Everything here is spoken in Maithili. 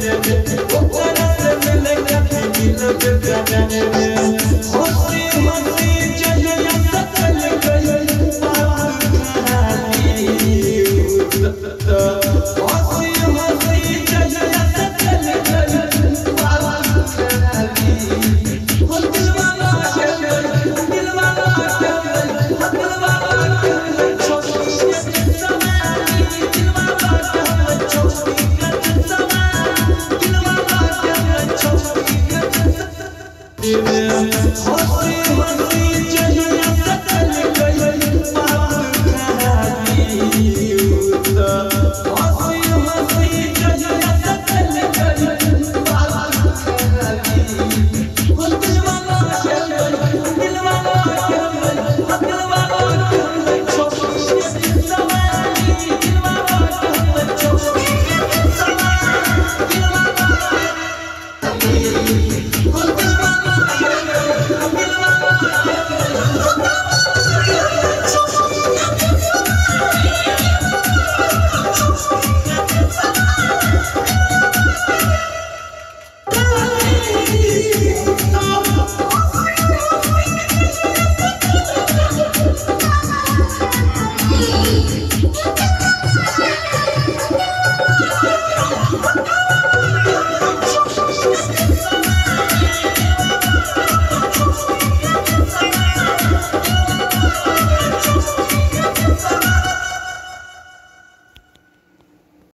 ओकरा से मिले खातिर दिल बेकरार रे। हंसी हंसी जहिया से चल गई बात खाली, हंसी हंसी जहिया से चल गई बात खाली। हो दिलवा के, दिलवा के, हो दिलवा के छोटी के समानी, दिलवा के छोटी के समानी, दिलवा के छोटी के।